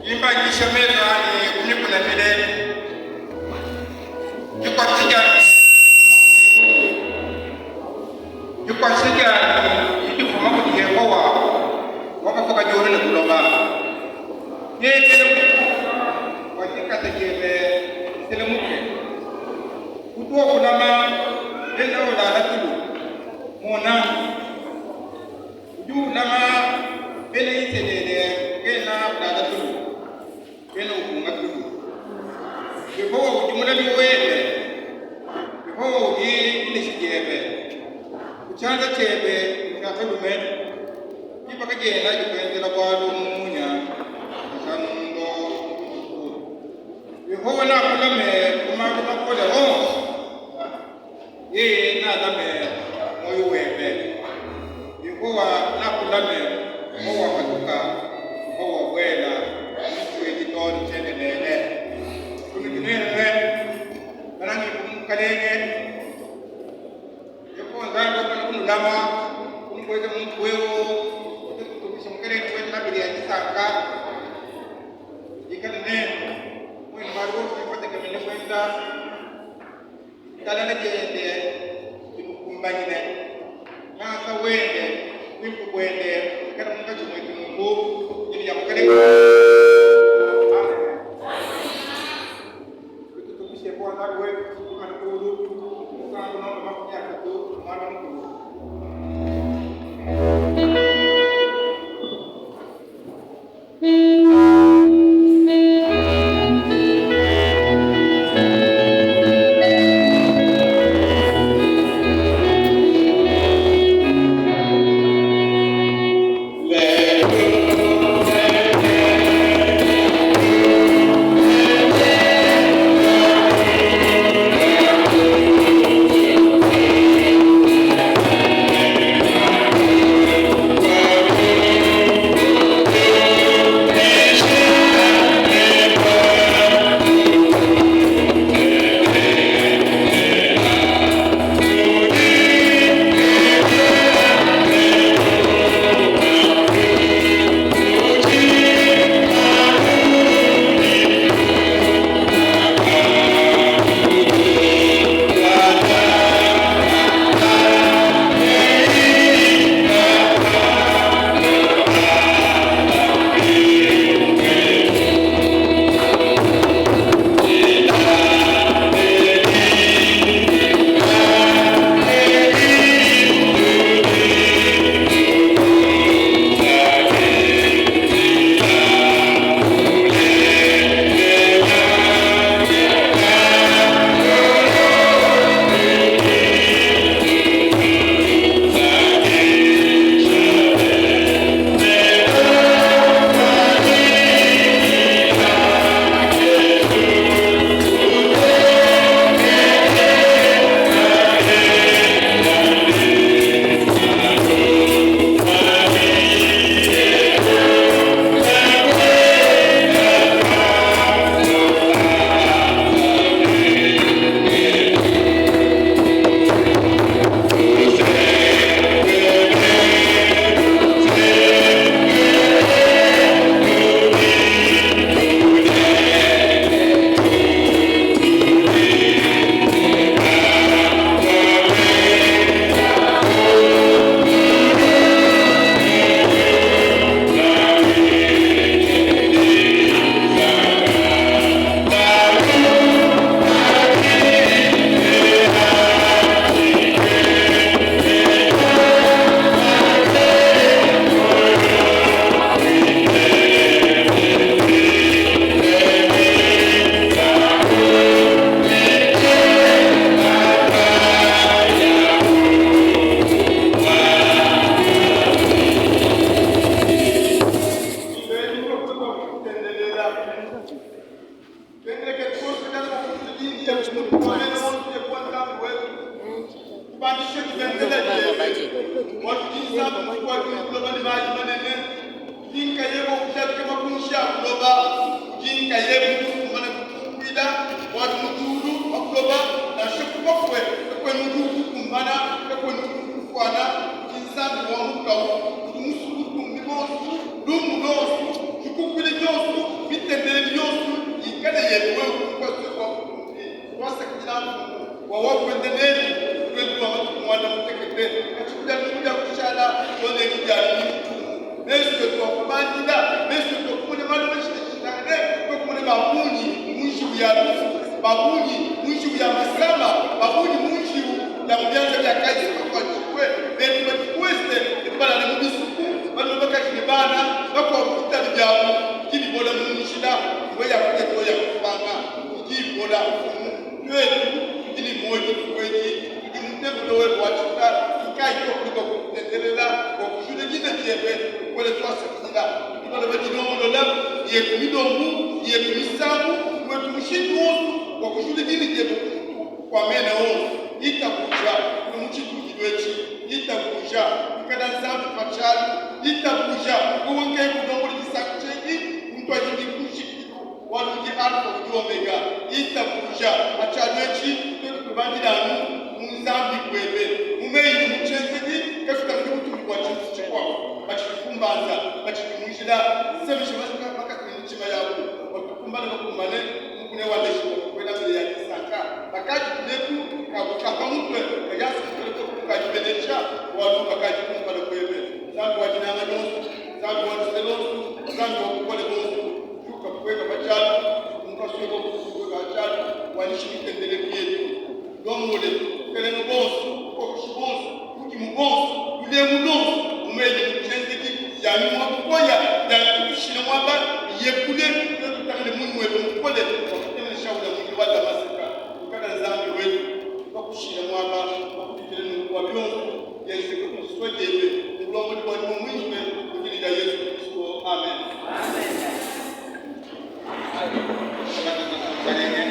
Imbangisha meso anyi ku mikuna mile, dikuatshisha dianyi didi difuma kudi Yehowa wakafuka diulu ne buloba. Yeye kena bua dikasa diebe diselemuke, utu ukulama kena ulala tulu. Mona, udi ulama bena Isalele kena ulala tulu, kena upunga tulu. Yehowa udi mulami webe, Yehowa udi dileshi diebe, ku tshianza tshiebe tshia balume diba kadiena dikuenzela bualu mu munya nansha ngondo mu butuku. Yehowa neakulame ku malu makole onso, yeye nealame muoyo webe. Yehowa neakulame pawapatuka ne pawabuela mu dituku edi too ne tshiendelele. Kunudi nuenu banangibue mu Mukalenge, Yehowa Nzambi wamana kunulama, kunubueja mu nzubu eu, udi utumbisha Mukelenge wetu na mbila ya disanka. Ikale nenu muenu malu onso adi matekemene kuenza ditalala diende dinukumbanyine. Ngasa wende, buimpe buende buikale munkatshi muetu nunku dina dia Mukelenge. Amen. Tutumbishe Yehowa Nzambi wetu tumane kulu musangu nomba 30 muanda mukulu. Tuasakidila Mfumu bua wakuenda netu luendu lua matuku muanda mutekete katshi kudia lumingu dia kushala too ne edi dia lumingu tumu. Mesu etu akubandila, mesu etu akumone malu mashilashilangane, tuakumone ba bungi mu njiwu ya lufu, ba bungi mu njiwu ya masama, ba bungi mu njiwu ya mu bianza bia Kaiser bakuatshibue betu badi ku Ouest ne balale mu bisuku, balume, bakaji ne bana, bakuabu bitalu biabu bidi bibola mu njila, mbua ya kudia to ya kupanga idi ibola. Mfumu, tuetu tudi ne muoyo dituku edi, tudi mu ntempelo webe wa tshijila, tukayi tuakule bua kukutendelela, bua kujula dina diebe, kukuela tuasakidila. Tudi balue badilongolola ne yetu milombu ne yetu misambu, wetu mushindu wonso bua kujula dina diebe ku mutu kua mena onso. Itabuja udi mu tshitudilu etshi. Itabuja ikala Nzambi pa tshialu. Itabuja wewe nkayebe ulombola tshisangi tshiedi ku ntuadijilu ku nshikidilu, bualu udi Alfa, udi Omega. Itabuja pa tshialu etshi, tuetu tubandile anu mu Nzambi kuebe mu meyi ne mu tshienzedi, katutambi butumbi bua tshintu tshikuabu. Batshidi ku mbanza, batshidi mu njila, semesha makasa ne mitshima yabu bua tukumbane bakumbane mukuna wa meji bua kubuela mbele ya disanka. Bakadi kuneku kabu ka pa mutue kadi asukukile koku kadibenesha, bualu bakadi kumpala kuebe. Nzambi wa dinanga dionso, Nzambi wa luse luonso, Nzambi wa bukole buonso, juka pueka pa tshialu, mukasue bua kupueka pa tshialu, wanyishe mitendelelu yetu. Lombole bukelenge buonso, bukokeshi buonso, budimu buonso, lulengu luonso, mu meyi ne mu bienzedi bia nyuma wa bukoya bia kutushila muaba, biye kule, tuetu tutangile munu webe mukole wakatemena Shaula mu njila wa Damaseka. Ikala Nzambi wetu, tuakushila muaba wa kupitshila nunku bua bionso bienzeke ku disua diebe mu bulombodi bua Nyuma Muimpe mu dina dia Yezu Kristo. Amen. Mukalenge,